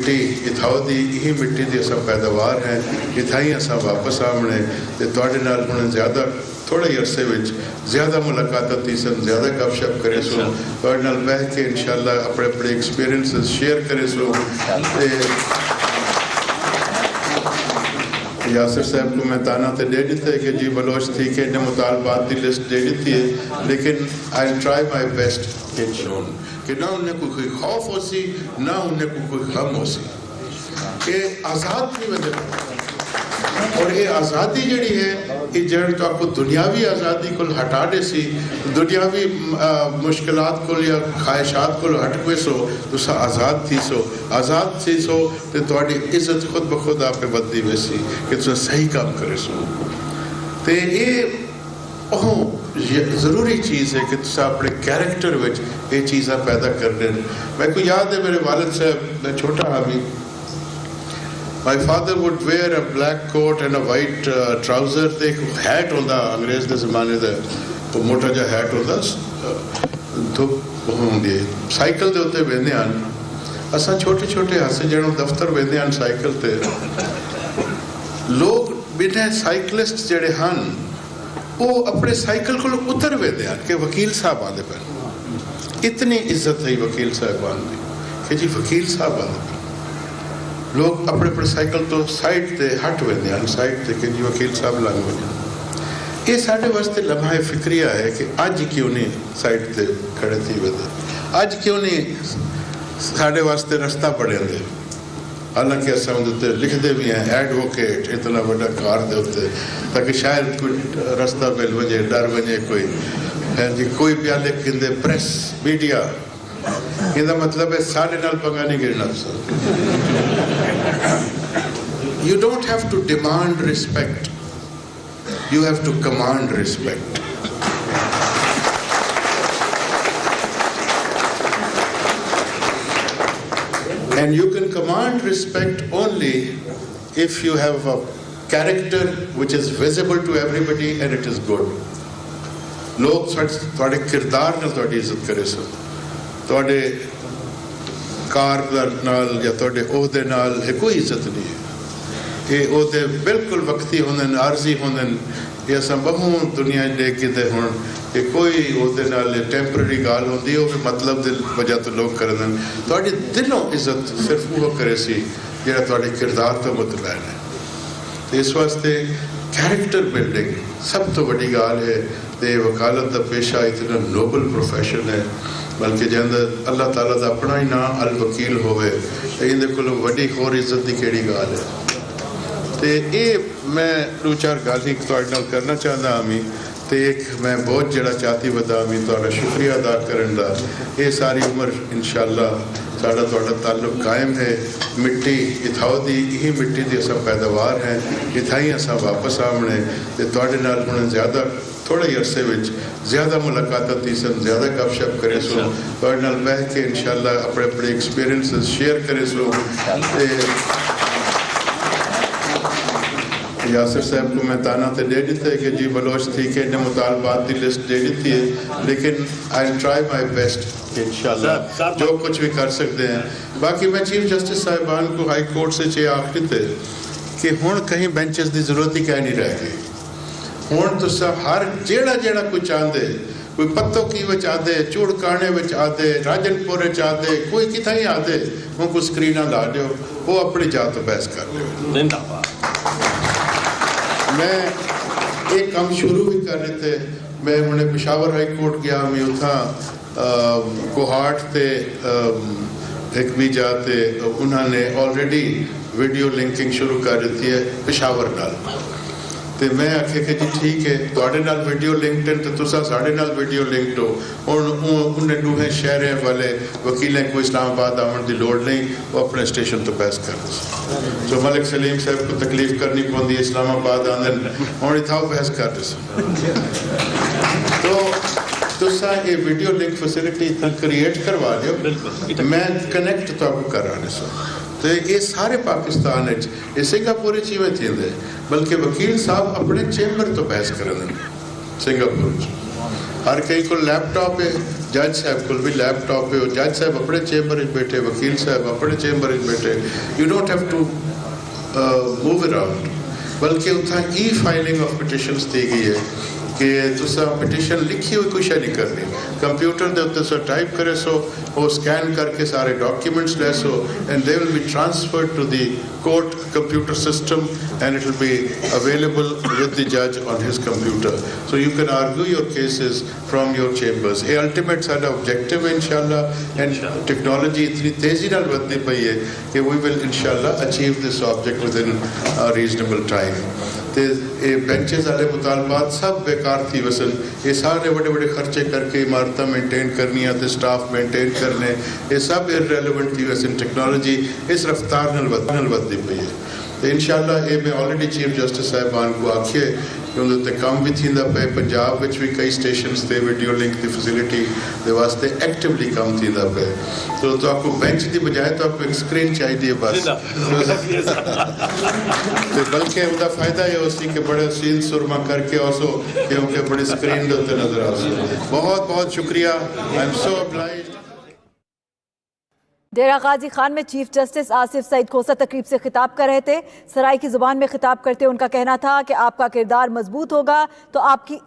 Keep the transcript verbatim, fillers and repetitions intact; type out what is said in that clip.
مٹی اتھاؤ دی، ایں مٹی دی اساں پیداوار ہیں۔ اتھائیں اساں واپس آوݨے تے تہاݙے نال ہݨ زیادہ، تھوڑے ہی عرصے وچ زیادہ ملاقاتاں تھیسن، زیادہ گپ شپ کریسوں، تہاݙے نال ٻہہ کے انشاءاللہ اپݨے اپݨے ایکسپیرینسز شیئر کریسوں۔ تے یاسر صاحب کوں میں طعنہ تے ݙے ݙتے کہ جی بلوچ تھی کے انہیں مطالبات دی لسٹ ݙے ݙتی ہے، لیکن I will try my best انشاءاللہ۔ کہ نہ انہیں کوں کوئی خوف ہوسی، نہ انہیں کوں کوئی غم ہوسی۔ اے آزاد تھی ویندے پئے۔ اور اے آزادی جیڑھی ہے، اے جیڑھے تہاکوں دنیاوی آزادی کول ہٹا ݙیسی، دنیاوی، آ، مشکلات کول یا خواہشات کول ہٹ ویسو، تساں آزاد تھیسو۔ آزاد تھیسو تے تہاݙی عزت خود بخود آپ ودھدی ویسی کہ تساں صحیح کم کریسو۔ تے اے ٻہوں ضروری چیز ہے کہ تساں اپݨے کریکٹر وچ اے چیزاں پیدا کرݨے۔ میکوں یاد ہے، میرے والد صاحب، میں چھوٹا ہا وی، my father would wear a black coat and a white, uh, trouser، تے ہک ہیٹ ہوندا انگریز دے زمانے دا، او موٹا جا ہیٹ ہوندا، دھپ ٻہوں ہوندی ہے۔ سائیکل دے اتے ویندے ہن۔ اساں چھوٹے چھوٹے ہاسے جݙوں دفتر ویندے ہن سائیکل تے، لوگ ٻڈھے سائیکلسٹ جیڑھے ہن، او اپݨے سائیکل کولوں اتر ویندے ہن کہ وکیل صاحب آندے پئن۔ اتنی عزت ہئی وکیل صاحبان دی کہ جی وکیل صاحب آندے پئن۔ لوگ اپݨے اپݨے سائیکل توں سائیڈ تے ہٹ ویندے ہن، سائیڈ تے کہ جی وکیل صاحب لنگھ ونڄن۔ اے ساݙے واسطے لمحہ فکریہ ہے کہ اڄ کیوں نہیں سائیڈ تے کھڑے تھی ویندے، اڄ کیوں نہیں ساݙے واسطے رستہ بݨیندے۔ حالانکہ اساں اوندے اتے لکھدے وی ہیں، ایڈووکیٹ، اتنا وݙا کار دے اتے، تاکہ شاید کوئی رستہ مل ونڄے، ݙر ونڄے کوئی۔ خیر جی، کوئی پیا لکھ گھندے، پریس، میڈیا، ایندا مطلب ہے ساݙے نال پنگا نہیں گھنݨا تساں۔ You don't have to demand respect. You have to command respect. And you can command respect only if you have a character which is visible to everybody and it is good. لوگ تہاݙے، تہاݙے کردار نال تہاݙی عزت کریسن، تہاݙے کار نال یا تہاݙے عہدے نال اے کوئی عزت نہیں ہے۔ اے عہدے بالکل وقتی ہوندن، عارضی ہوندن۔ اے اساں ٻہوں دنیا اچ ݙیکھ گھدے ہن۔ اے کوئی عہدے نال، اے ٹیمپریری ڳالھ ہوندی ہے، او وی مطلب دے وجہ توں لوک کریندن۔ تہاݙی دلوں عزت صرف اوہو کریسی جیڑھا تہاݙے کردار توں مطمئن ہے۔ تے اس واسطے کریکٹر بلڈنگ سب توں وݙی ڳالھ ہے۔ تے وکالت دا پیشہ اتنا نوبل پروفیشن ہے، بلکہ جیندا اللہ تعالیٰ دا اپݨا ہی ناں الوکیل ہووے، تے ایندے کولوں وݙی ہور عزت دی کیڑھی ڳالھ ہے؟ تے اے میں ݙو چار ڳالھیں تہاݙے نال کرݨا چاہندا ہامی، تے ہک میں بہت جیڑھا چاتی ودا ہامی، تہاݙا شکریہ ادا کرݨ دا۔ اے ساری عمر انشاءاللہ ساݙا تہاݙا تعلق قائم ہے۔ مٹی اتھاؤ دی، ایں مٹی دی اساں پیداوار ہیں، اتھائیں اساں واپس آوݨے، تے تہاݙے نال ہݨ زیادہ، تھوڑے ہی عرصے وچ زیادہ ملاقاتاں تھیسن، زیادہ گپ شپ کریسوں، تہاݙے نال ٻہہ کے انشاءاللہ اپݨے اپݨے ایکسپیرینسز شیئر کریسوں۔ تے یاسر صاحب کوں میں طعنہ تے ݙے ݙتے کہ جی بلوچ تھی کے انہیں مطالبات دی لسٹ ݙے ݙتی ہے، لیکن I will try my best انشاءاللہ، جو کچھ بھی کر سکتے ہیں۔ باقی میں چیف جسٹس صاحبان کوں ہائی کورٹ سے اے آکھ ݙتے کہ ہݨ کہیں بینچز دی ضرورت ہی کائنی رہ ڳئی۔ ہݨ تساں ہر جیڑھا جیڑھا کوئی چاہندے، کوئی پتوکی وچ آہدے، چوڑکانے وچ آہدے، راجن پور وچ آہدے، کوئی کتھائیں آہدے، اونکوں سکریناں لا ݙیو، او اپݨی جاہ توں بحث کر ݙیو۔ زندہ باد۔ میں اے کم شروع وی کر ݙتے۔ میں ہݨے پشاور ہائی کورٹ ڳیا، میں اتھاں، آ، کوہاٹ تے، آ، ہک ٻئی جاہ تے انہاں نے آلریڈی ویڈیو لنکنگ شروع کر ݙتی ہے پشاور نال۔ تے میں آکھیا کہ جی ٹھیک ہے، تہاݙے نال ویڈیو لنکڈ ہے تے تساں ساݙے نال ویڈیو لنکڈ ہو۔ ہݨ اوں، انہیں ݙوہیں شہریں والے وکیلیں کوں اسلام آباد آوݨ دی لوڑ نہیں، او اپݨے اسٹیشن توں بحث کر ݙیسن۔ سو ملک سلیم صاحب کوں تکلیف کرݨی پوندی، اسلام آباد آندن، ہݨ اتھاؤ بحث کر ݙیسن۔ تو تساں اے ویڈیو لنک فیسلٹی اتھاں کریئیٹ کروا ݙیو، میں کنیکٹ تہاکوں کرا ݙیساں۔ تے اے سارے پاکستان اچ، اے سنگاپور اچ ایویں تھیندے، بلکہ وکیل صاحب اپݨے چیمبر توں بحث کریندن۔ سنگاپور اچ ہر کہیں کول لیپ ٹاپ ہے، جج صاحب کول وی لیپ ٹاپ ہے، جج صاحب اپݨے چیمبر وچ بیٹھے، وکیل صاحب اپݨے چیمبر وچ بیٹھے، you don't have to move around. بلکہ اتھاں ای فائلنگ آف پٹیشنز تھی ڳئی ہے کہ تساں پٹیشن لکھی ہوئی کچھ نہیں کرنی، کمپیوٹر دے اتتے سو ٹائپ کرے سو، وہ اسکین کر کے سارے ڈاکیومنٹس لے سو، and they will be transferred to the court computer system and it will be available with the judge on his computer. So you can argue your cases from your chambers. اے الٹیمیٹ ساڈا آبجیکٹو ہے انشاءاللہ، اینڈ ٹیکنالوجی اتنی تیزی نال ودھدی پئی ہے کہ we will inshallah achieve this object within a reasonable time. تے اے بینچز والے مطالبات سب بیکار تھی وسن۔ اے سارے وڈے وڈے خرچے کر کے عمارتاں مینٹین کرنیاں تے سٹاف مینٹین کرنے، اے سب ارریلیونٹ تھی وسن۔ ٹیکنالوجی اس رفتار نال ودھ نال ودھدی پئی ہے۔ تے انشاءاللہ اے میں آلریڈی چیف جسٹس صاحبان کوں آکھیے کہ اوندے تے کم وی تھیندا پئے۔ پنجاب وچ وی کئی سٹیشنز تے ویڈیو لنک دی فیسلٹی دے واسطے ایکٹیولی کم تھیندا پئے۔ تو تہاکوں بینچ دی بجائے تہاکوں ایک سکرین چاہیدی ہے بس۔ تے بلکہ اوندا فائدہ اے ہوسی کہ بڑے سین سرما کر کے اوسو، کیونکہ بڑی سکرین دے اتے نظر آسو۔ بہت بہت شکریہ، I am so obliged. ڈیرہ غازی خان میں چیف جسٹس آصف سعید کھوسہ تقریب سے خطاب کر رہے تھے۔ سرائیکی زبان میں خطاب کرتے ان کا کہنا تھا کہ آپ کا کردار مضبوط ہوگا تو آپ کی